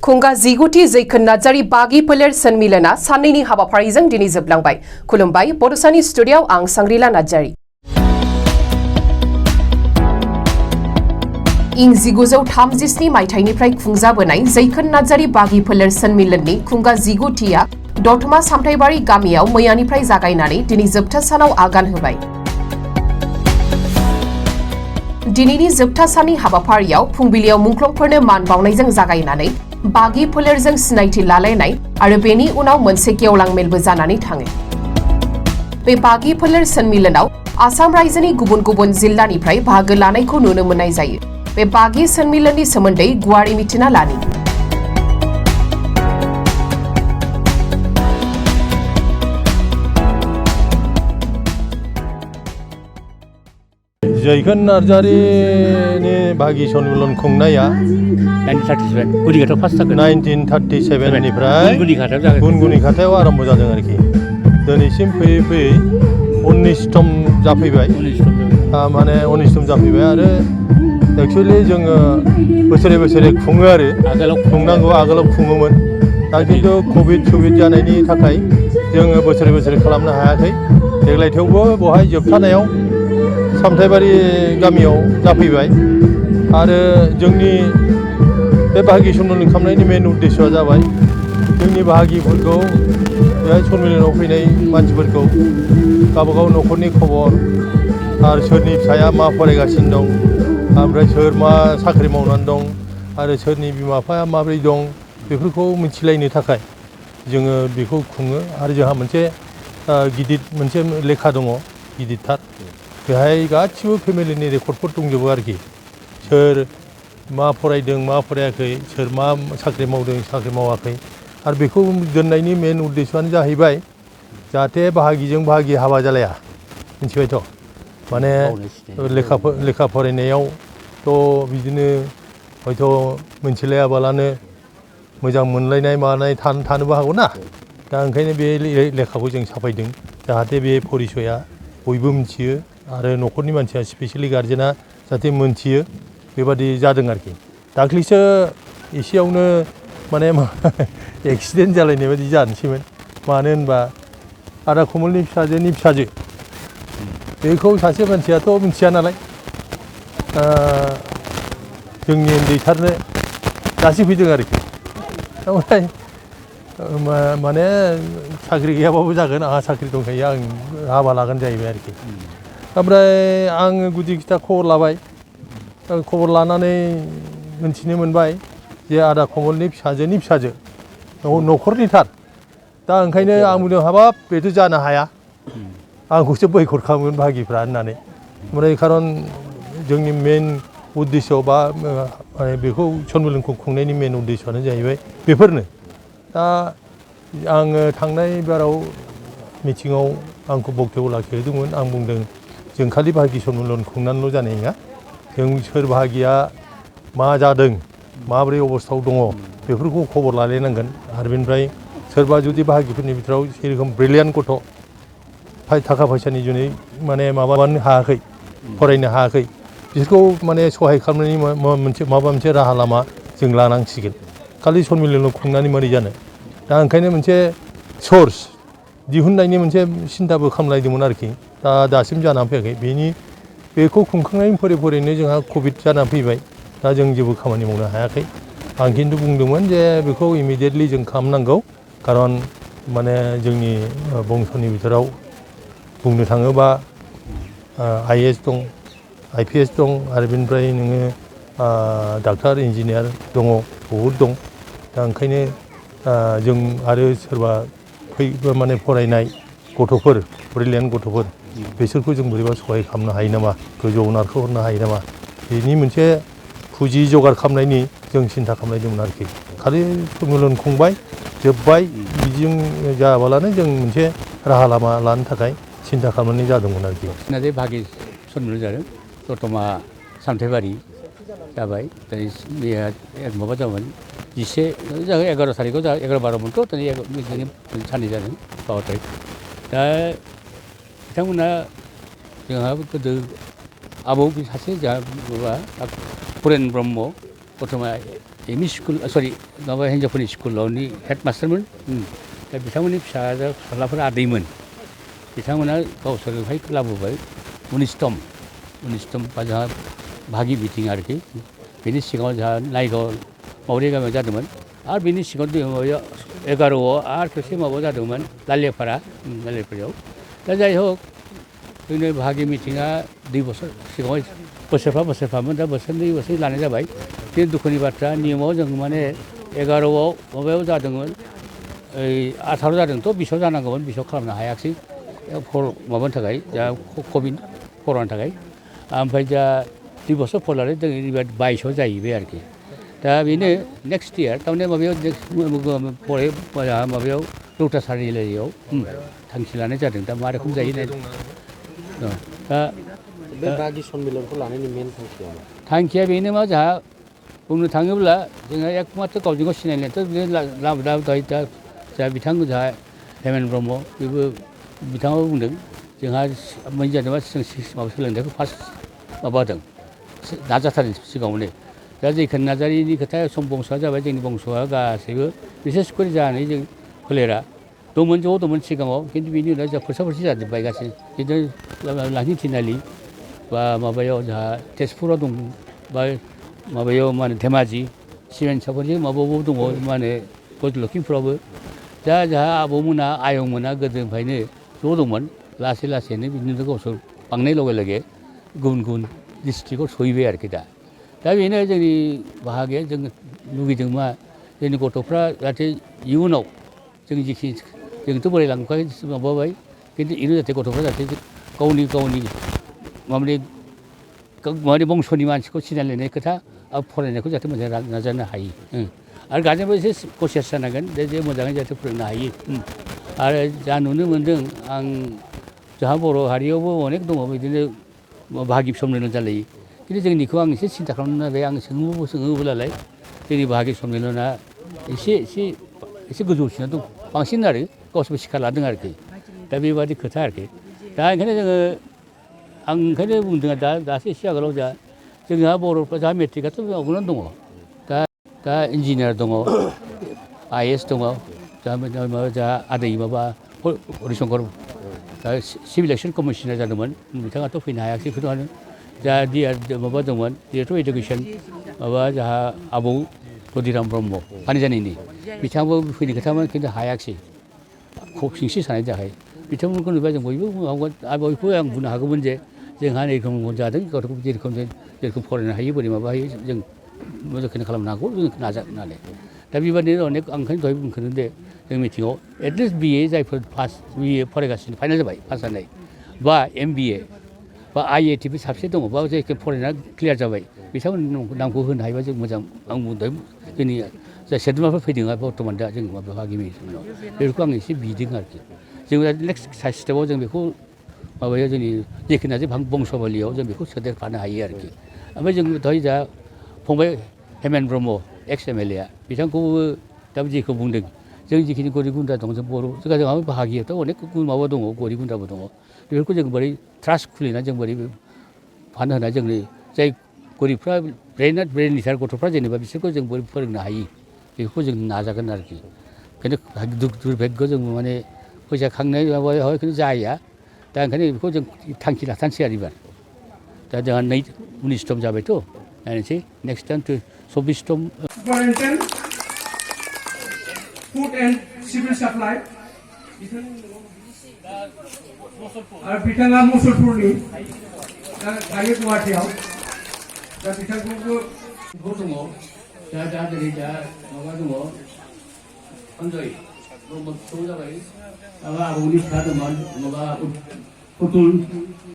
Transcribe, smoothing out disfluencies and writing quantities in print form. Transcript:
खुंगा जिगुथि जैखोन नार्जारी बागी फोलेर सन्मिलना साननैनि हाबाफारिजों दिनै जोबलांबाय। खुलुमबाय, बड'सानि स्टुडिय'आव आं सांग्रिला नार्जारी। इं 1937 मायथाइनिफ्राय खुंजाबोनाय जैखोन नार्जारी बागी फोलेर सन्मिलननि खुंगा जिगुथिया दतमा सामथाइबारि गामियाव मैयानिफ्राय जागायनानै दिनै जोबथा सानाव आगान होबाय। दिनैनि जोबथा साननि हाबाफारियाव फुंबिलियाव मुंख्लंफोरनो मान बावनायजों जागायनानै बागी फोलेरजों सिनायथि लालायनाय आरो बेनि उनाव मोनसे गेवलां मेलबो जानानै थाङो। बे बागी फोलेर सन्मिलनाव आसाम रायजोनि गुबुन गुबुन जिल्लानिफ्राय बाहागो लानायखौ नुनो मोननाय जायो। बे बागी सन्मिलननि सोमोन्दै गुवारै मिथिना लानि। जैखोन नार्जारीनि बागी सन्मिलन खुंनाया 1937 निफ्राय गुनगुनि खाथायाव आरम्भ जादों आरोखि। दिनैसिम फैयै फैयै 19तम जाफैबाय, माने 19तम जाफैबाय आरो एक्चुअलि जोङो बोसोरे बोसोरे खुङो आरो खुंनांगौ, आगोलाव खुङोमोन। दा खिन्थु कभिड जानायनि थाखाय जोङो बोसोरे बोसोरे खालामनो हायाखै। देग्लाय थेवबो बहाय जोबथानायाव सामथाइबारि गामियाव जाफैबाय आरो जोंनि बे बाहागि सन्मिलन खालामनायनि मेन उद्देश्यआ जाबाय जोंनि बाहागिफोरखौ बे सन्मिलनाव फैनाय मानसिफोरखौ गावबागाव न'खरनि खबर आरो सोरनि फिसाया मा फरायगासिनो दं, ओमफ्राय सोर मा साख्रि मावनानै दं आरो सोरनि बिमा बिफाया माबोरै दं बेफोरखौ मिथिलायनो थाखाय जोङो बेखौ खुङो। आरो जोंहा मोनसे गिदिर मोनसे लेखा दङ, गिदिरथार। बेहाय गासिबो फेमिलिनि रेकर्डफोर दंजोबो आरोखि। सोर मा फरायदों मा फरायाखै, सोर मा साख्रि मावदों साख्रि मावाखै। आरो बेखौ दोननायनि मेन उद्देश्यआनो जाहैबाय जाहाथे बाहागिजों बाहागि हाबा जालाया, मिथिबायथ'। माने लेखा फरायनायावथ' बिदिनो हयथ' मोनथिलायाबालानो मोजां मोनलायनाय मानाय थानोबो हागौ ना। दा ओंखायनो बे लेखाखौ जों साफायदों जाहाथे बे परिसया बयबो मिथियो आरो न'खरनि मानसिया स्पेसियेलि गार्जेना जाहाथे मोनथियो, बेबादि जादों आरोखि। दाख्लैसो एसेयावनो माने एक्सिडेन्ट जालायनाय बायदि जानोसैमोन। मानो होनबा आदा कमलनि फिसाजोनि फिसाजो, बेखौ सासे मानसियाथ' मिथिया नालाय, जोंनि उन्दैथारनो जासिफैदों आरोखि। ओमफ्राय माने साख्रि गैयाबाबो जागोन, आंहा साख्रि दंखायो, आं हाबा लागोन जाहैबाय आरोखि। ओमफ्राय आङो गुदि खिथा खबर लाबाय। खबर लानानै मिथिनो मोनबाय जे आदा कमलनि फिसाजोनि फिसाजो न'खरनिथार। दा ओंखायनो आं बुंदों हाबाब बेथ' जानो हाया, आंखौसो बैखद खालामगोन बाहागिफ्रा होननानै। ओमफ्राय खारन जोंनि मेन उद्देश्य बा बेखौ सन्मिलनखौ खुंनायनि मेन उद्देश्यआनो जाहैबाय बेफोरनो। दा आङो थांनाय बाराव मिटिङाव आंखौ बक्तब्य लाखिहोदोंमोन। आं बुंदों जों खालि बाहागि सन्मिलन खुंनानैल' जानाय नङा, जों सोर बाहागिया मा जादों, माबोरै अबस्थायाव दङ बेफोरखौ खबर लालायनांगोन। आरो बेनिफ्राय सोरबा जुदि बाहागिफोरनि बिथोराव जेरखम ब्रिलियान्ट गथ' थाखा फैसानि जुनै माने माबानो हायाखै, फरायनो हायाखै, बिसोरखौ माने सहाय खालामनायनि माबा मोनसे राहा लामा जों लानांसिगोन। खालि सन्मिलनल' खुंनानै मारै जानो। दा ओंखायनो मोनसे सर्स दिहुननायनि मोनसे सिन्थाबो खालामलायदोंमोन आरोखि। दा दासिम जानानै फैयाखै। बेखौ खुंखांनायनि फैरैनो जोंहा कभिड जानानै फैबाय। दा जों जेबो खामानि मावनो हायाखै। आं खिन्थु बुंदोंमोन जे बेखौ इमिडियेटलि जों खालामनांगौ, खारन माने जोंनि बंस'नि बिथोराव बुंनो थाङोबा IAS दं, IPS दं, आरो बेनिफ्राय नोङो डाक्टार इन्जिनियार दङ, बहुद दं। दा ओंखायनो जों आरो सोरबा माने फरायनाय गथ'फोर, ब्रिलियान्ट गथ'फोर, बिसोरखौ जों बोरैबा सहाय खालामनो हायो नामा, गोजौआव नारखोहरनो हायो नामा, बेनि मोनसे पुँजि जगार खालामनायनि जों सिन्था खालामनायदोंमोन आरोखि। खालि सन्मिलन खुंबाय, जोब्बाय, बिदिजों जायाबालानो जों मोनसे राहा लामा लानो थाखाय सिन्था खालामनाय जादोंमोन आरोखि। जे बाहागि सन्मिलन जादों दतमा सामथाइबारि जाबाय। माबा जाबाय 11 थारिखआव 11-12मोनथ' दिनै साननै जादों 12 थारिख। दा बिथांमोना जोंहा गोदो आबौ सासे जोंहा माबा पुरेन ब्रह्म, गथ'मा एमइ स्कुल सरि माबा हिन्जावफोरनि स्कुलावनि हेडमास्टारमोन दा बिथांमोननि फिसालाफोरा आदैमोन बिथांमोना गावसोरनिफ्राय लाबोबाय 19तम बा जोंहा भागि मिटिं आरोखि बेनि सिगाङाव जोंहा नायगाव मावरि गामियाव जादोंमोन आरो बेनि सिगाङाव माबायाव 11आव आरो खेबसे माबायाव जादोंमोन लालियापारायाव दा जाय हक जोंनि भागि मिटिङा 2 बोसोर सिगाङाव बोसोरफामोन दा बोसोरनै बोसोर लानाय जाबाय बे दुखुनि बाथ्रा नियमाव जों माने 11आव माबायाव जादोंमोन 18 जादोंथ' 20आव जानांगौमोन 20आव खालामनो हायाखिसै माबानि थाखाय जा कभिड कर'नानि थाखाय ओमफ्राय दा 2 बोसोर फलानै जों 22आव जाहैबाय आरोखि दा बेनो नेक्स्ट इयार थारमाने माबायाव रौता सारिआलियाव थांखि लानाय जादों दा मा रोखोम जायो दा बे भागि सन्मिलनखौ लानायनि मेन थांखिया बेनो मा जोंहा बुंनो थाङोब्ला जोंहा एकमात्र गावजों गाव सिनायनायाथ' दा जा बिथां जोंहा हेमेन ब्रह्म बेबो बिथाङाबो बुंदों जोंहा जेनेबा माबा सोलोंथाइखौ फार्स्ट माबादों नाजाथारदों सिगाङावनो दा जैखोन नार्जारिनि खोथाया बंस'आ जाबाय जोंनि बंस'आ गासैबो बिसेस करे जानानै जों फोलेरा दंमोन ज' दंमोन सिगाङाव खिन्थु बिनि उनाव जोंहा फोरसा जाजोब्बाय गासै बिदिनो लाहिनि थिनालि बा माबायाव जोंहा तेजपुराव दं बा माबायाव मा होनो धेमाजि सिमेन्ट सापरि माबायावबो दङ मा होनो गजलक्ष्मीफ्रावबो दा जोंहा आबौमोना आयंमोना गोदोनिफ्रायनो ज' दंमोन लासै लासैनो बिदिनो गावसोर बांनाय लगे लगे गुबुन गुबुन डिस्ट्रिक्टआव सहैबाय आरोखि दा बेनो जोंनि बाहागिया जों लुगैदों मा जोंनि गथ'फ्रा जाहाथे इयुनाव जों जिखिनि जोंथ' बोरायलांबाय माबाबाय खिन्थु इयुनाव जाहाथे गथ'फ्रा जाहाथे गावनि माने बंस'नि मानसिखौ सिनायलायनाय खोथा आरो फरायनायखौ जाहाथे मोजाङै नाजानो हायो आरो गार्जेनबो एसे कसियास जानांगोन जे मोजाङै जाहाथे फोरोंनो हायो आरो जा नुनो मोन्दों आं जोंहा बर' हारियावबो अनेक दङ बिदिनो बाहागि सन्मिलन जालायो खिन्थु जोंनिखौ आं एसे सिन्था खालामनानै आं सोङोब्लालाय जोंनि बाहागि सन्मिलना एसे गोजौसिनाव दं बांसिन आरो गावसोरबो सिखार लादों आरोखि दा बेबादि खोथा आरोखि दा ओंखायनो आं बुंदों दासो एसे आगोलाव जोंहा बर'फ्रा जोंहा मेट्रिकआथ' आवगोलावनो दङ दा इन्जिनियार दङ IAS दङ जोंहा आदै माबा हरिशंकर सिभिल इलेक्सन कमिसनार जादोंमोन बिथाङाथ' फैनो हायाखिसै खोथानो जा माबा दंमोन डिरेक्टर इडुकेसन माबा जोंहा आबौ गदिराम ब्रह्म पानिजानिनि बिथाङाबो फैनो खोथामोन खिन्थु हायाखिसै सिंस्रि सानाय थाखाय बिथांमोनखौ नुबा जों बयबो बयखौबो आं बुंनो हागौमोन जे जोंहा एरखम जादों गथ'खौ जेरखम फरायनो हायो बोरै माबा हायो जों मोजांखौनो खालामनो हागौ जों नाजागोन होननानै दा बेबादिनो अनेक आं ओंखायनो दहाय बुंखादों दे जों मिथिङाव एटलिस्ट BA जायफोर BA फरायगासिनो फाइनाल जाबाय पास जानाय बा MBA बा IIT बे साबसे दङ बा जायखौ फरायना क्लियार जाबाय बिथांमोननि नामखौ होनो हायोबा जों मोजां आं बुंदों जोंनि जाय सोद्रोमाफोर फैदों बर्थमान दा जों माबा भागि मिटिङाव बेफोरखौ आं एसे बिदों आरोखि जों नेक्स्ट स्टेपाव जों बेखौ माबायाव जोंनि जेखिना जे बंस'बालियाव जों बेखौ सोदेरफानो हायो आरोखि ओमफ्राय जों दहाय जा फंबाय हेमेन ब्रह्म एक्स MLA आ बिथांखौबो दा जेखौ बुंदों जों जिखिनि गरिब गुन्द्रा दं जों बर' जोंहा बाहागियाथ' अनेक माबा दङ गरिब गुन्द्राबो दङ बेफोरखौ जों बोरै ट्रास्ट खुलिना जों बोरै फान होना जोंनि जाय गरिबफ्रा ब्रेन लिटार गथ'फ्रा जेनेबा बिसोरखौ जों बोरै फोरोंनो हायो बेखौ जों नाजागोन आरोखि खिन्थु दुर्भाग्य जों माने फैसा खांनाय माबायाव खिन्थु जाया दा ओंखायनो बेखौ जों थांखि लाथारसै आरो एबार दा जोंहा 19तम जाबायथ' नायनोसै नेक्स्ट टाइम 24तम फुड एन्ड सिभिल साप्लाइ आरो बिथाङा मुसलपुरनि दा थायो गुवाहाटियाव दा बिथांखौबो दङ दा जेरै दा माबा दङ अन्जय ब्रह्म फिसौ जाबाय माबा आबौनि फिसा दंमोन माबा पुतुल